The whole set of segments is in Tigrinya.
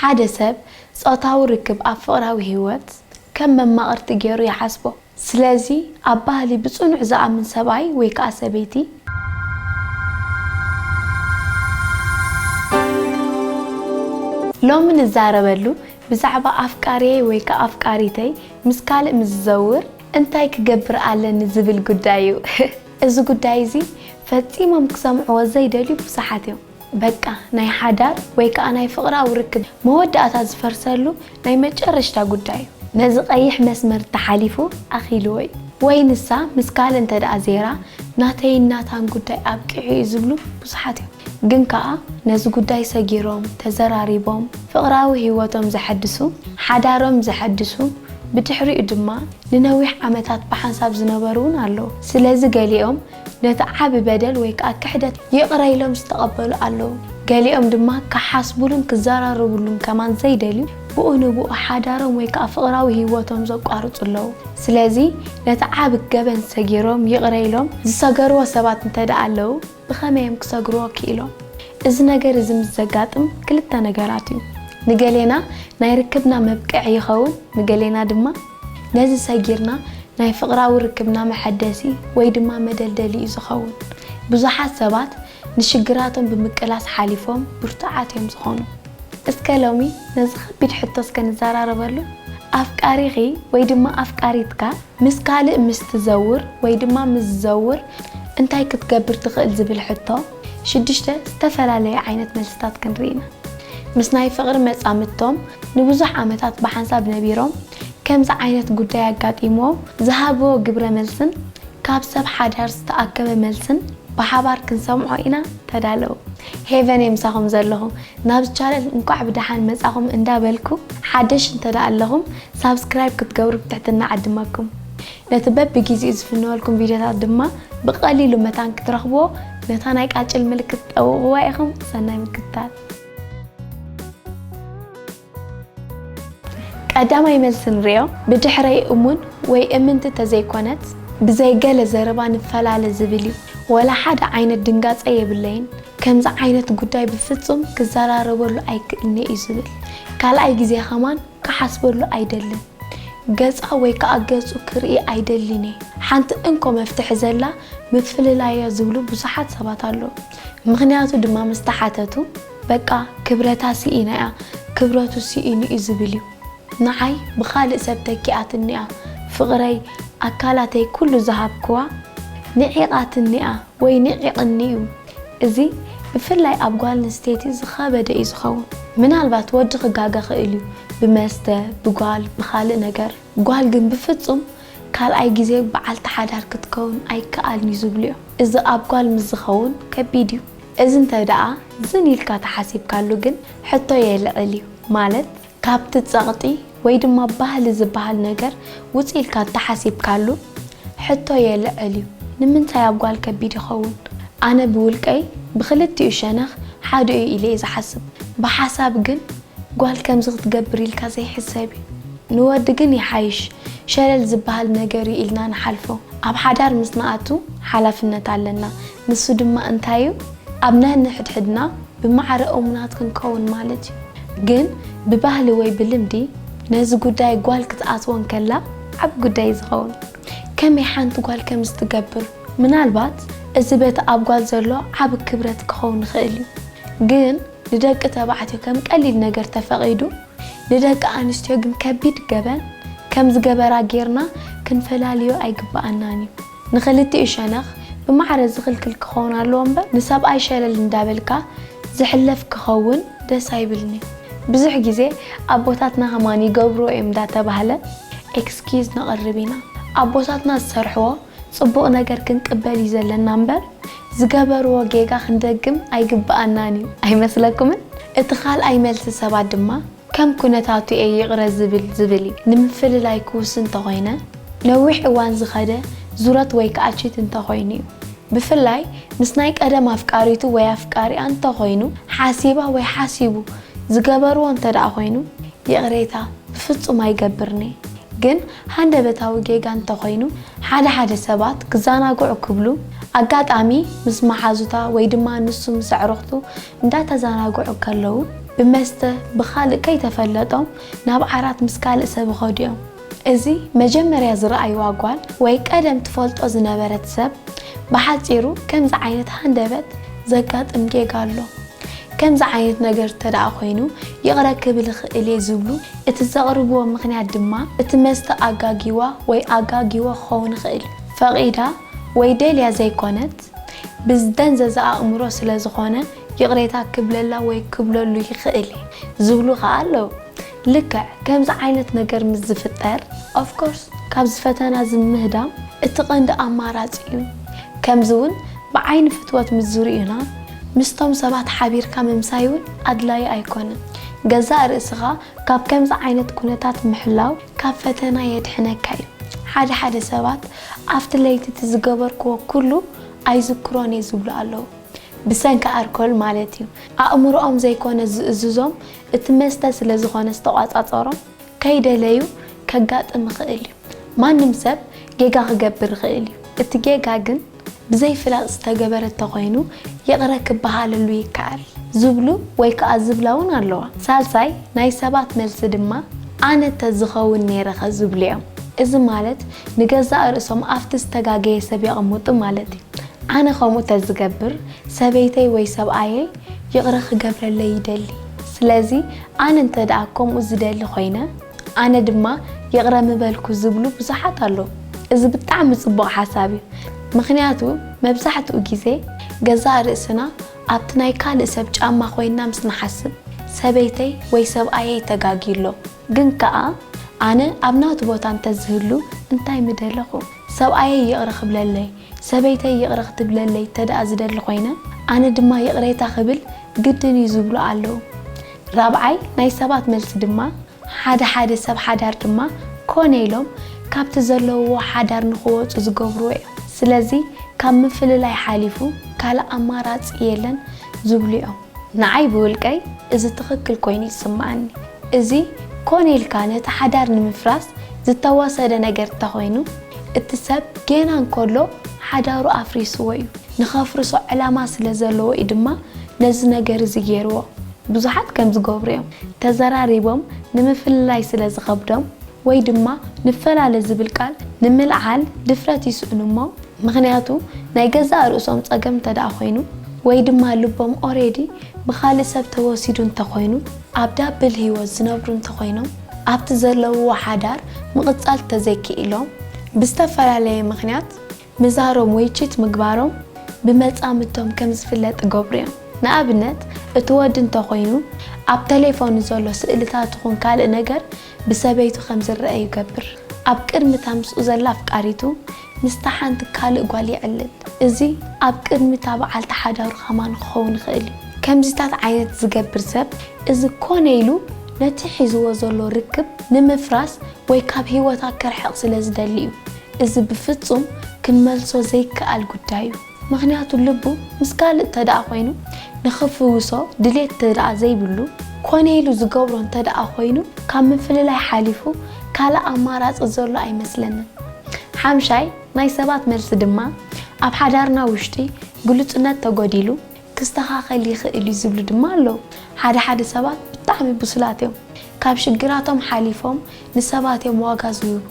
ሓደ ሰብ ጾታዊ ርክብ ኣብ ፍቕራዊ ህይወት ከም መማቕርቲ ገይሩ ይሓስቦ። ስለዚ ኣብ ባህሊ ብጽኑዕ ዝኣምን ሰብኣይ ወይ ከኣ ሰበይቲ፣ ሎሚ ንዛረበሉ ብዛዕባ ኣፍቃሪየይ ወይ ከኣ ኣፍቃሪተይ ምስ ካልእ ምስ ዝዘውር እንታይ ክገብር ኣለኒ ዝብል ጉዳይ እዩ። እዚ ጉዳይ እዚ ፈጺሞም ክሰምዕዎ ዘይደልዩ ብዙሓት እዮም። በቃ ናይ ሓዳር ወይ ከኣ ናይ ፍቕራዊ ርክብ መወዳእታ ዝፈርሰሉ ናይ መጨረሽታ ጉዳይ እዩ። ነዚ ቀይሕ መስመር ተሓሊፉ ኣኺልዎ እዩ። ወይ ንሳ ምስ ካልእ እንተ ደኣ ዜራ ናተይን ናታን ጉዳይ ኣብቂዑ እዩ ዝብሉ ብዙሓት እዮም። ግን ከኣ ነዚ ጉዳይ ሰጊሮም፣ ተዘራሪቦም፣ ፍቕራዊ ህይወቶም ዘሐድሱ፣ ሓዳሮም ዘሐድሱ፣ ብድሕሪኡ ድማ ንነዊሕ ዓመታት ብሓንሳብ ዝነበሩ እውን ኣለዉ። ስለዚ ገሊኦም ነቲ ዓቢ በደል ወይ ከኣ ክሕደት ይቕረ ኢሎም ዝተቐበሉ ኣለዉ። ገሊኦም ድማ ክሓስቡሉን ክዘራረቡሉን ከማን ዘይደልዩ ብኡ ንብኡ ሓዳሮም ወይ ከኣ ፍቕራዊ ህይወቶም ዘቋርጹ ኣለዉ። ስለዚ ነቲ ዓቢ ገበን ሰጊሮም ይቕረ ኢሎም ዝሰገርዎ ሰባት እንተ ደኣ ኣለዉ፣ ብኸመይ እዮም ክሰግርዎ ክኢሎም? እዚ ነገር እዚ ምስ ዘጋጥም ክልተ ነገራት እዩ። ንገሌና ናይ ርክብና መብቅዒ ይኸውን፣ ንገሌና ድማ ነዚ ሰጊርና ናይ ፍቕራዊ ርክብና መሐደሲ ወይ ድማ መደልደሊ እዩ ዝኸውን። ብዙሓት ሰባት ንሽግራቶም ብምቅላስ ሓሊፎም ብርቱዓት እዮም ዝኾኑ። እስከ ሎሚ ነዚ ከቢድ ሕቶ እስከ ንዘራረበሉ። ኣፍቃሪኺ ወይ ድማ ኣፍቃሪትካ ምስ ካልእ ምስ ትዘውር ወይ ድማ ምስ ዝዘውር እንታይ ክትገብር ትኽእል ዝብል ሕቶ ሽዱሽተ ዝተፈላለየ ዓይነት መልስታት ክንርኢ ኢና። ምስ ናይ ፍቕሪ መጻምድቶም ንብዙሕ ዓመታት ብሓንሳብ ነቢሮም ከምዚ ዓይነት ጉዳይ ኣጋጢምዎም ዝሃብዎ ግብረ መልስን ካብ ሰብ ሓዳር ዝተኣከበ መልስን ብሓባር ክንሰምዖ ኢና። ተዳለዉ። ሄቨን እየ ምሳኹም ዘለኹ። ናብዚ ቻነል እንቋዕ ብደሓን መጻኹም እንዳበልኩ፣ ሓደሽ እንተ ደኣ ኣለኹም ሳብስክራይብ ክትገብሩ ብትሕትና እዕድመኩም። ነቲ በብግዜኡ ዝፍነወልኩም ቪድዮታት ድማ ብቐሊሉ መታን ክትረኽብዎ ነታ ናይ ቃጭል ምልክት ጠውቕዋ ኢኹም። ሰናይ ምክትታል። ቀዳማይ መልሲ ንርእዮ። ብድሕረይ እሙን ወይ እምንቲ ተዘይኮነት፣ ብዘይ ገለ ዘረባ ንፈላለ ዝብል እዩ። ወላ ሓደ ዓይነት ድንጋጸ የብለይን። ከምዚ ዓይነት ጉዳይ ብፍጹም ክዘራረበሉ ኣይክእልን'ዩ ዝብል። ካልኣይ ግዜ ከማን ክሓስበሉ ኣይደልን። ገጻ ወይ ከኣ ገጹ ክርኢ ኣይደልን እየ። ሓንቲ እንኮ መፍትሒ ዘላ ምፍልላይ'ያ ዝብሉ ብዙሓት ሰባት ኣለዉ። ምኽንያቱ ድማ ምስ ተሓተቱ፣ በቃ ክብረታ ስኢና እያ፣ ክብረቱ ስኢኑ እዩ ዝብል እዩ። ንዓይ ብኻልእ ሰብ ተኪኣትኒ እያ፣ ፍቕረይ፣ ኣካላተይ ኩሉ ዝሃብክዋ ንዒቓትኒ እያ ወይ ንዒቕኒ እዩ። እዚ ብፍላይ ኣብ ጓል ኣንስተይቲ ዝኸበደ እዩ ዝኸውን። ምናልባት ወዲ ክጋገ ኽእል እዩ፣ ብመስተ፣ ብጓል፣ ብኻልእ ነገር። ጓል ግን ብፍጹም ካልኣይ ግዜ በዓልቲ ሓዳር ክትከውን ኣይከኣልን እዩ ዝብሉ እዮም። እዚ ኣብ ጓል ምስ ዝኸውን ከቢድ እዩ። እዚ እንተ ደኣ ዝን ኢልካ ተሓሲብካሉ ግን ሕቶ የልዕል እዩ። ማለት ካብቲ ጸቕጢ ወይ ድማ ባህሊ ዝበሃል ነገር ውጽእ ኢልካ ተሓሲብካሉ ሕቶ የልዕል እዩ። ንምንታይ ኣብ ጓል ከቢድ ይኸውን? ኣነ ብውልቀይ ብኽልቲኡ ሸነኽ ሓዲኡ ኢለ እየ ዝሓስብ። ብሓሳብ ግን ጓል ከምዚ ክትገብር ኢልካ ዘይሕሰብ እዩ። ንወዲ ግን ይሓይሽ፣ ሸለል ዝበሃል ነገር እዩ ኢልና ንሓልፎ። ኣብ ሓዳር ምስ ንኣቱ ሓላፍነት ኣለና። ንሱ ድማ እንታይ እዩ? ኣብ ነንሕድሕድና ብማዕረ እሙናት ክንከውን ማለት እዩ። ግን ብባህሊ ወይ ብልምዲ ነዚ ጉዳይ ጓል ክትኣትዎ እንከላ ዓቢ ጉዳይ እዩ ዝኸውን። ከመይ ሓንቲ ጓል ከምዚ ትገብር? ምናልባት እዚ በቲ ኣብ ጓል ዘሎ ዓቢ ክብረት ክኸውን ይኽእል እዩ። ግን ንደቂ ተባዕትዮ ከም ቀሊል ነገር ተፈቒዱ፣ ንደቂ ኣንስትዮ ግን ከቢድ ገበን ከም ዝገበራ ጌርና ክንፈላልዮ ኣይግብኣናን እዩ። ንኽልቲኡ ሸነኽ ብማዕረ ዝኽልክል ክኸውን ኣለዎ እምበር፣ ንሰብኣይ ሸለል እንዳበልካ ዝሕለፍ ክኸውን ደስ ኣይብልን'ዩ። ብዙሕ ግዜ ኣቦታትና ከማን ይገብርዎ እዮም እንዳተባህለ ኤክስኪዝ ነቕርብ ኢና። ኣቦታትና ዝሰርሕዎ ጽቡቕ ነገር ክንቅበል እዩ ዘለና እምበር፣ ዝገበርዎ ጌጋ ክንደግም ኣይግብኣናን እዩ። ኣይመስለኩምን? እቲ ካልኣይ መልሲ ሰባት ድማ፣ ከም ኩነታቱ እየ ይቕረ ዝብል ዝብል እዩ። ንምፍልላይ ክውስን እንተኾይነ፣ ነዊሕ እዋን ዝኸደ ዙረት ወይ ከኣ ቺት እንተኾይኑ እዩ። ብፍላይ ምስ ናይ ቀደም ኣፍቃሪቱ ወይ ኣፍቃሪኣ እንተኾይኑ፣ ሓሲባ ወይ ሓሲቡ ዝገበርዎ እንተ ደኣ ኾይኑ፣ ይቕሬታ ብፍጹም ኣይገብርን'የ። ግን ሃንደበታዊ ጌጋ እንተኾይኑ፣ ሓደ ሓደ ሰባት ክዘናግዑ ክብሉ፣ ኣጋጣሚ ምስ መሓዙታ ወይ ድማ ንሱ ምስ ኣዕሩኽቱ እንዳተዘናግዑ ከለዉ፣ ብመስተ ብኻልእ ከይተፈለጦም ናብ ዓራት ምስ ካልእ ሰብ ይኸዱ እዮም። እዚ መጀመርያ ዝረኣይዋ ጓል ወይ ቀደም ትፈልጦ ዝነበረት ሰብ ብሓጺሩ ከምዚ ዓይነት ሃንደበት ዘጋጥም ጌጋ ኣሎ። ከምዚ ዓይነት ነገር እንተ ደኣ ኮይኑ ይቕረ ክብል ይኽእል እየ ዝብሉ እቲ ዘቕርብዎ ምኽንያት ድማ እቲ መስተ ኣጋጊዋ ወይ ኣጋጊዎ ክኸውን ይኽእል እዩ። ፈቒዳ ወይ ደልያ ዘይኮነት ብዝደንዘዘ ኣእምሮ ስለ ዝኾነ ይቕሬታ ክብለላ ወይ ክብለሉ ይኽእል እየ ዝብሉ ከኣ ኣለዉ። ልክዕ ከምዚ ዓይነት ነገር ምስ ዝፍጠር of course ካብዚ ፈተና እዚ ምህዳም እቲ ቀንዲ ኣማራጺ እዩ። ከምዚ እውን ብዓይኒ ፍትወት ምስ ዝርእዩና ምስቶም ሰባት ሓቢርካ ምምሳይ እውን ኣድላዪ ኣይኮነን። ገዛእ ርእስኻ ካብ ከምዚ ዓይነት ኩነታት ምሕላው ካብ ፈተና የድሕነካ እዩ። ሓደ ሓደ ሰባት ኣብቲ ለይቲ እቲ ዝገበርክዎ ኩሉ ኣይዝክሮን እየ ዝብሉ ኣለዉ። ብሰንኪ ኣርኮል ማለት እዩ። ኣእምሮኦም ዘይኮነ ዝእዝዞም እቲ መስተ ስለ ዝኾነ ዝተቋጻጸሮም ከይደለዩ ከጋጥም ይኽእል እዩ። ማንም ሰብ ጌጋ ክገብር ይኽእል እዩ። እቲ ጌጋ ግን ብዘይፍላጥ ዝተገበረ እንተኾይኑ ይቕረ ክበሃለሉ ይከኣል ዝብሉ ወይ ከኣ ዝብላ እውን ኣለዋ። ሳልሳይ ናይ ሰባት መልሲ ድማ ኣነ ተዝኸውን ነይረኸ ዝብሉ እዮም። እዚ ማለት ንገዛእ ርእሶም ኣብቲ ዝተጋገየ ሰብ የቐምጡ ማለት እዩ። ኣነ ከምኡ ተዝገብር ሰበይተይ ወይ ሰብኣየይ ይቕረ ክገብረለይ ይደሊ። ስለዚ ኣነ እንተ ደኣ ከምኡ ዝደሊ ኮይነ ኣነ ድማ ይቕረ ምበልኩ ዝብሉ ብዙሓት ኣለዉ። እዚ ብጣዕሚ ጽቡቕ ሓሳብ እዩ። ምኽንያቱ መብዛሕትኡ ግዜ ገዛእ ርእስና ኣብቲ ናይ ካልእ ሰብ ጫማ ኮይንና ምስ ንሓስብ ሰበይተይ ወይ ሰብኣየይ ተጋግዩ ኣሎ ግን ከኣ ኣነ ኣብ ናቱ ቦታ እንተዝህሉ እንታይ ምደለኹ? ሰብኣየይ ይቕረ ክብለለይ፣ ሰበይተይ ይቕረ ክትብለለይ እንተደኣ ዝደሊ ኮይነ ኣነ ድማ ይቕሬታ ክብል ግድን እዩ ዝብሉ ኣለዉ። ራብዓይ ናይ ሰባት መልሲ ድማ ሓደ ሓደ ሰብ ሓዳር ድማ ኮነ ኢሎም ካብቲ ዘለውዎ ሓዳር ንኽወጹ ዝገብርዎ እዮም። ስለዚ ካብ ምፍልላይ ሓሊፉ ካልእ ኣማራጺ የለን ዝብሉ እዮም። ንዓይ ብውልቀይ እዚ ትኽክል ኮይኑ ይስምዓኒ። እዚ ኮነ ኢልካ ነቲ ሓዳር ንምፍራስ ዝተወሰደ ነገር እንተኾይኑ እቲ ሰብ ጌና እንከሎ ሓዳሩ ኣፍሪስዎ እዩ። ንኸፍርሶ ዕላማ ስለ ዘለዎ እዩ ድማ ነዚ ነገር እዚ ገይርዎ። ብዙሓት ከም ዝገብሩ እዮም። ተዘራሪቦም ንምፍልላይ ስለ ዝኸብዶም ወይ ድማ ንፈላለ ዝብል ቃል ንምልዓል ድፍረት ይስእኑ እሞ ምኽንያቱ ናይ ገዛእ ርእሶም ጸገም እንተ ደኣ ኮይኑ ወይ ድማ ልቦም ኦሬዲ ብኻልእ ሰብ ተወሲዱ እንተኾይኑ ኣብ ዳብል ህይወት ዝነብሩ እንተኾይኖም ኣብቲ ዘለውዎ ሓዳር ምቕጻል ተዘይክኢሎም ብዝተፈላለየ ምኽንያት ምዛሮም ወይ ቺት ምግባሮም ብመጻምድቶም ከም ዝፍለጥ ይገብሩ እዮም። ንኣብነት እቲ ወዲ እንተኾይኑ ኣብ ተሌፎኑ ዘሎ ስእልታት ይኹን ካልእ ነገር ብሰበይቱ ከም ዝረአ ይገብር። ኣብ ቅድሚ እታ ምስኡ ዘላ ኣፍቃሪቱ ምስታ ሓንቲ ካልእ ጓል የዕልል። እዚ ኣብ ቅድሚ እታ በዓልቲ ሓዳሩ ከማን ክኸውን ይኽእል እዩ። ከምዚታት ዓይነት ዝገብር ሰብ እዚ ኮነ ኢሉ ነቲ ሒዝዎ ዘሎ ርክብ ንምፍራስ ወይ ካብ ህይወታ ክርሕቕ ስለ ዝደሊ እዩ። እዚ ብፍጹም ክንመልሶ ዘይከኣል ጉዳይ እዩ። ምኽንያቱ ልቡ ምስ ካልእ እንተ ደኣ ኮይኑ ንኽፍውሶ ድሌት እንተ ደኣ ዘይብሉ ኮነ ኢሉ ዝገብሮ እንተ ደኣ ኮይኑ ካብ ምፍልላይ ሓሊፉ ካልእ ኣማራጺ ዘሎ ኣይመስለንን። ሓምሻይ ናይ ሰባት መልሲ ድማ ኣብ ሓዳርና ውሽጢ ግሉጽነት ተጎዲሉ ክስተኻኸል ይኽእል እዩ ዝብሉ ድማ ኣለዉ። ሓደ ሓደ ሰባት ብጣዕሚ ብሱላት እዮም። ካብ ሽግራቶም ሓሊፎም ንሰባት እዮም ዋጋ ዝህቡ።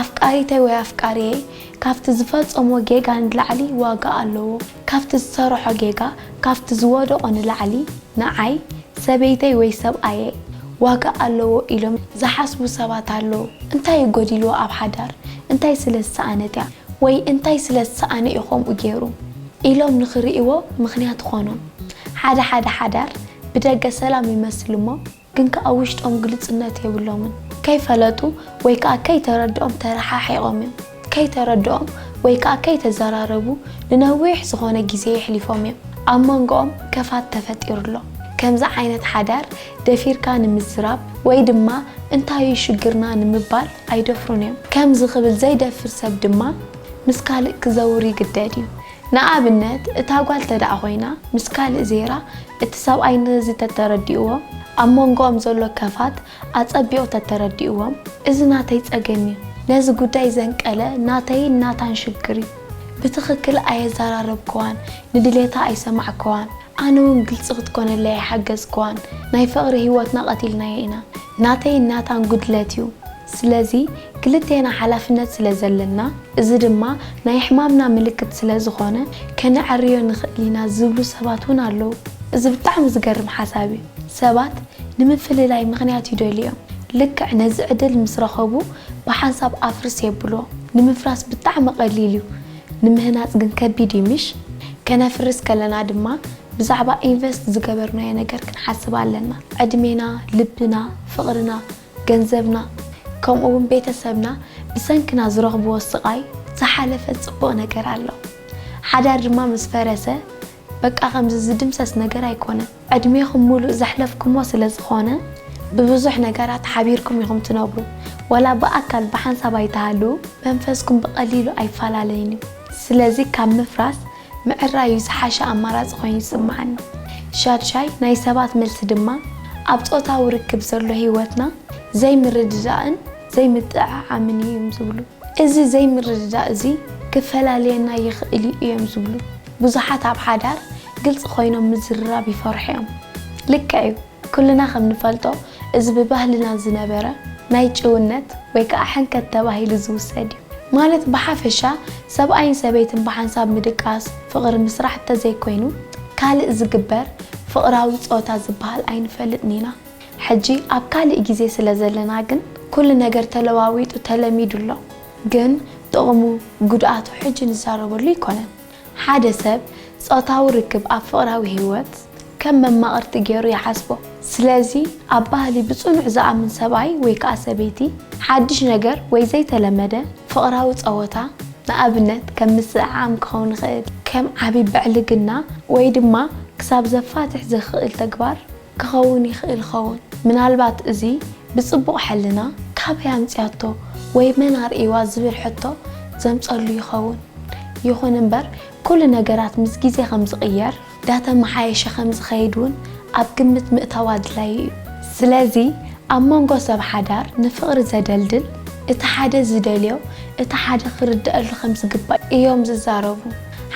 ኣፍቃሪተይ ወይ ኣፍቃሪየይ ካብቲ ዝፈጸሞ ጌጋ ንላዕሊ ዋጋ ኣለዎ። ካብቲ ዝሰርሖ ጌጋ፣ ካብቲ ዝወደቖ ንላዕሊ ንዓይ፣ ሰበይተይ ወይ ሰብኣየይ ዋጋ ኣለዎ ኢሎም ዝሓስቡ ሰባት ኣለዉ። እንታይ እዩ ጎዲልዎ ኣብ ሓዳር? እንታይ ስለ ዝሰኣነት እያ? ወይ እንታይ ስለ ዝሰኣነ እዩ ከምኡ ገይሩ? ኢሎም ንኽርእይዎ ምኽንያት ኾኖም። ሓደ ሓደ ሓዳር ብደገ ሰላም ይመስል እሞ ግን ከኣ ውሽጦም ግልጽነት የብሎምን። ከይፈለጡ ወይ ከኣ ከይተረድኦም ተረሓሒቖም እዮም። ከይተረድኦም ወይ ከኣ ከይተዘራረቡ ንነዊሕ ዝኾነ ግዜ የሕሊፎም እዮም። ኣብ መንጎኦም ከፋት ተፈጢሩ ኣሎ። ከምዚ ዓይነት ሓዳር ደፊርካ ንምዝራብ ወይ ድማ እንታይ እዩ ሽግርና ንምባል ኣይደፍሩን እዮም። ከምዚ ክብል ዘይደፍር ሰብ ድማ ምስ ካልእ ክዘውር ይግደድ እዩ። ንኣብነት እታ ጓል ተደኣ ኮይና ምስ ካልእ ዜራ እቲ ሰብኣይ ነዚ ተተረዲእዎ ኣብ መንጎኦም ዘሎ ከፋት ኣጸቢቑ ተተረዲእዎም እዚ ናተይ ጸገም እዩ፣ ነዚ ጉዳይ ዘንቀለ ናተይን ናታን ሽግር እዩ፣ ብትኽክል ኣየዘራረብክዋን ንድሌታ ኣይሰማዕክዋን፣ ኣነ እውን ግልፂ ክትኮነለይ ኣይሓገዝክዋን። ናይ ፍቕሪ ህይወትና ቀቲልናዮ ኢና። ናተይን ናታን ጉድለት እዩ። ስለዚ ክልቴና ሓላፍነት ስለ ዘለና፣ እዚ ድማ ናይ ሕማምና ምልክት ስለ ዝኾነ ከነዐርዮ ንኽእል ኢና ዝብሉ ሰባት እውን ኣለዉ። እዚ ብጣዕሚ ዝገርም ሓሳብ እዩ። ሰባት ንምፍልላይ ምኽንያት ይደልዩ እዮም። ልክዕ ነዚ ዕድል ምስ ረኸቡ ብሓንሳብ ኣፍርስ የብልዎ። ንምፍራስ ብጣዕሚ ቀሊል እዩ፣ ንምህናፅ ግን ከቢድ እዩ ምሽ? ከነፍርስ ከለና ድማ ብዛዕባ ኢንቨስት ዝገበርናዮ ነገር ክንሓስብ ኣለና። ዕድሜና፣ ልብና፣ ፍቕርና፣ ገንዘብና፣ ከምኡ እውን ቤተሰብና ብሰንክና ዝረኽብዎ ስቓይ ዝሓለፈ ጽቡቕ ነገር ኣሎ። ሓዳር ድማ ምስ ፈረሰ በቃ ከምዚ ዝድምሰስ ነገር ኣይኮነን። ዕድሜኹም ሙሉእ ዘሕለፍኩሞ ስለ ዝኾነ ብብዙሕ ነገራት ሓቢርኩም ኢኹም ትነብሩ። ዋላ ብኣካል ብሓንሳብ ኣይተሃልዉ፣ መንፈስኩም ብቐሊሉ ኣይፈላለይን እዩ። ስለዚ ካብ ምፍራስ ምዕራይ እዩ ዝሓሸ ኣማራፂ ኮይኑ ይስምዓኒ። ሻድሻይ ናይ ሰባት መልሲ ድማ ኣብ ጾታዊ ርክብ ዘሎ ህይወትና ዘይምርድዳእን ዘይምጥዕዓምን እዮም ዝብሉ። እዚ ዘይምርድዳእ እዚ ክፈላልየና ይኽእል እዩ እዮም ዝብሉ። ብዙሓት ኣብ ሓዳር ግልፂ ኮይኖም ምዝርራብ ይፈርሑ እዮም። ልክዕ እዩ፣ ኩልና ከም ንፈልጦ እዚ ብባህልና ዝነበረ ናይ ጭውነት ወይ ከዓ ሕንከት ተባሂሉ ዝውሰድ እዩ። ማለት ብሓፈሻ ሰብኣይን ሰበይትን ብሓንሳብ ምድቃስ፣ ፍቕሪ ምስራሕ እንተዘይኮይኑ ካልእ ዝግበር ፍቕራዊ ጾታ ዝበሃል ኣይንፈልጥን ኢና። ሕጂ ኣብ ካልእ ግዜ ስለ ዘለና ግን ኩሉ ነገር ተለዋዊጡ ተለሚዱ ኣሎ። ግን ጥቕሙ ጉድኣቱ ሕጂ ንዛረበሉ ኣይኮነን። ሓደ ሰብ ጾታዊ ርክብ ኣብ ፍቕራዊ ህይወት ከም መማቕርቲ ገይሩ ይሓስቦ። ስለዚ ኣብ ባህሊ ብጽኑዕ ዝኣምን ሰብኣይ ወይ ከኣ ሰበይቲ ሓድሽ ነገር ወይ ዘይተለመደ ፍቕራዊ ጸወታ፣ ንኣብነት ከም ምስዕዓም ክኸውን ይኽእል፣ ከም ዓቢ ብዕልግና ወይ ድማ ክሳብ ዘፋትሕ ዝኽእል ተግባር ክኸውን ይኽእል ኸውን። ምናልባት እዚ ብጽቡቕ ሕልና ካበይ ኣምጺኣቶ ወይ መን ኣርእይዋ ዝብል ሕቶ ዘምጸሉ ይኸውን። ይኹን እምበር ኩሉ ነገራት ምስ ግዜ ከም ዝቕየር፣ ዳተመሓየሸ ከም ዝኸይድ እውን ኣብ ግምት ምእታው ኣድላዪ እዩ። ስለዚ ኣብ መንጎ ሰብ ሓዳር ንፍቕሪ ዘደልድል እቲ ሓደ ዝደልዮ እቲ ሓደ ክርደኣሉ ከም ዝግባእ እዮም ዝዛረቡ።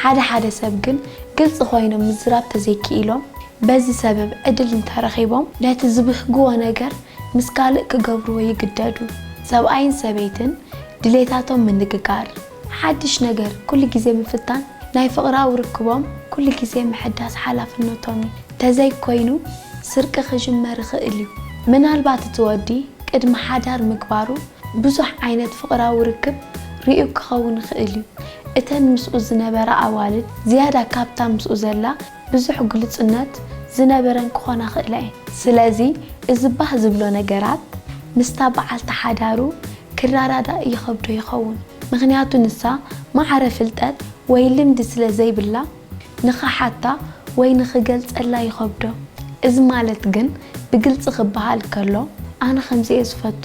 ሓደ ሓደ ሰብ ግን ግልፂ ኮይኖም ምዝራብ ተዘይክኢሎም በዚ ሰበብ ዕድል እንተረኺቦም ነቲ ዝብህግዎ ነገር ምስ ካልእ ክገብርዎ ይግደዱ። ሰብኣይን ሰበይትን ድሌታቶም ምንግጋር፣ ሓድሽ ነገር ኩሉ ግዜ ምፍታን ናይ ፍቕራዊ ርክቦም ኩሉ ግዜ ምሕዳስ ሓላፍነቶም እዩ። ተዘይኮይኑ ስርቂ ክጅመር ይኽእል እዩ። ምናልባት እቲ ወዲ ቅድሚ ሓዳር ምግባሩ ብዙሕ ዓይነት ፍቕራዊ ርክብ ርእዩ ክኸውን ይኽእል እዩ። እተን ምስኡ ዝነበራ ኣዋልድ ዝያዳ ካብታ ምስኡ ዘላ ብዙሕ ግሉጽነት ዝነበረን ክኾና ክእላ እየን። ስለዚ እዚ ባህ ዝብሎ ነገራት ምስታ በዓልቲ ሓዳሩ ክረዳዳእ ይኸብዶ ይኸውን። ምኽንያቱ ንሳ ማዕረ ፍልጠት ወይ ልምዲ ስለ ዘይብላ ንኽሓታ ወይ ንኽገልጸላ ይኸብዶ። እዚ ማለት ግን ብግልጺ ክበሃል ከሎ ኣነ ከምዚ እየ ዝፈቱ፣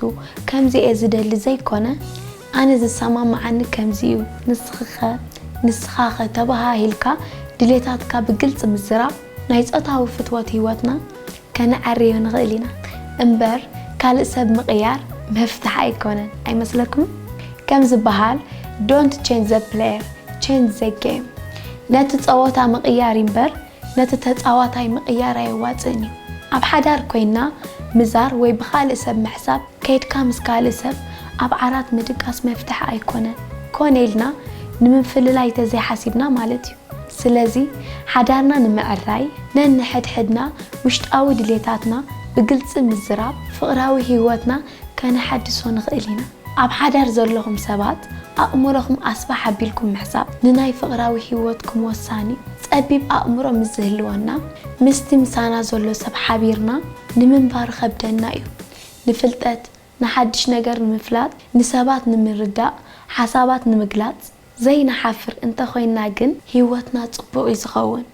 ከምዚ እየ ዝደሊ ዘይኮነ ኣነ ዝሰማምዓኒ ከምዚ እዩ፣ ንስኺኸ ንስኻኸ ተበሃሂልካ ድሌታትካ ብግልጺ ምዝራብ ናይ ጾታዊ ፍትወት ህይወትና ከነዐርዮ ንኽእል ኢና እምበር ካልእ ሰብ ምቕያር መፍትሒ ኣይኮነን ኣይመስለኩምን? ከም ዝበሃል don't change the player, change the game። ነቲ ጸወታ ምቕያር እምበር ነቲ ተጻዋታይ ምቕያር ኣየዋጽእን እዩ። ኣብ ሓዳር ኮይንና ምዛር ወይ ብኻልእ ሰብ ምሕሳብ ከይድካ ምስ ካልእ ሰብ ኣብ ዓራት ምድቃስ መፍትሒ ኣይኮነን። ኮነ ኢልና ንምፍልላይ ተዘይሓሲብና ማለት እዩ። ስለዚ ሓዳርና ንምዕራይ ነንሕድሕድና ውሽጣዊ ድሌታትና ብግልጺ ምዝራብ ፍቕራዊ ህይወትና ከነሐድሶ ንኽእል ኢና። ኣብ ሓዳር ዘለኹም ሰባት ኣእምሮኹም ኣስፍሕ ኣቢልኩም ምሕሳብ ንናይ ፍቕራዊ ህይወትኩም ወሳኒ እዩ። ጸቢብ ኣእምሮ ምስ ዝህልወና ምስቲ ምሳና ዘሎ ሰብ ሓቢርና ንምንባር ኸብደና እዩ። ንፍልጠት፣ ንሓድሽ ነገር ንምፍላጥ፣ ንሰባት ንምርዳእ፣ ሓሳባት ንምግላጽ ዘይንሓፍር እንተኾይንና ግን ህይወትና ጽቡቕ እዩ ዝኸውን።